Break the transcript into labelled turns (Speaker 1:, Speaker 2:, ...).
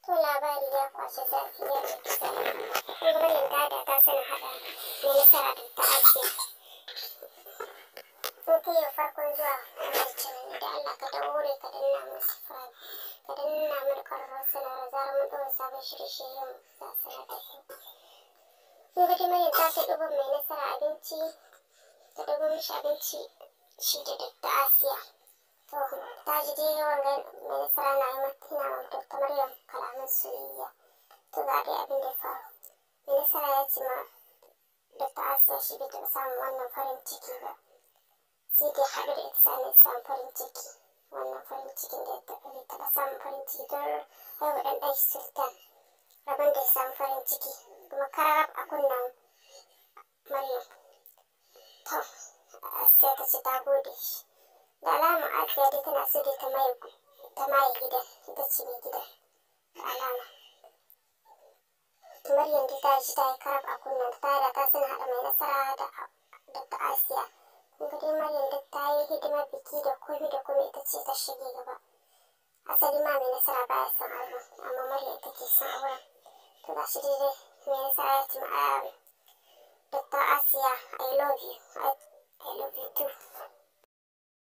Speaker 1: To labari ya kwashe zafi, ya ɗauki zafi. Kun ga Maryam ta da ta sanin haɗa Mai Nasara da ta Asiya. In kai yau farkon zuwa wannan channel ne, da Allah ka daure ka danna mana subscribe, ka danna mana ƙararrawar sanarwa. Zarar mun ɗora sabon shirye-shiryen mu, za a sanar da ku. Kun ga dai Maryam ta kai ɗiban Mai Nasara abinci, ta ɗibo mishi abinci shi da Dakta Asiya. To ta ji dai yawan ga Mai Nasara na yi mata, yana ma Dakta Maryam kalaman soyayya. To ga dai abin da ya faru. Mai Nasara ya ce ma Dakta Asiya shi bai taɓa samun wannan farin ciki ba, sai dai haɗu da ita sannan samun farin ciki. Wannan farin cikin da ya taɓa, bai taɓa samun farin ciki don haihuwa ɗan ɗan shi Sultan. Rabon da ya samu farin ciki kuma kararrab a kunnen Maryam. To Asiya ta ce ta gode shi. Da alama Asiya dai tana so dai ta maye gidan, ita ce mai gidan da alama. Maryam dai ta ji ta yi karab a kunnen ta da ta suna haɗa Mai Nasara da ta Asiya. Kun ga dai Maryam duk ta yi hidimar biki da komai da komai, ita ce ta shige gaba. Asali ma Mai Nasara baya son auren, amma Maryam ita ke son auren. To ga shi dai Mai Nasara ya ce ma Dr. Asiya, "I love you." I love you too.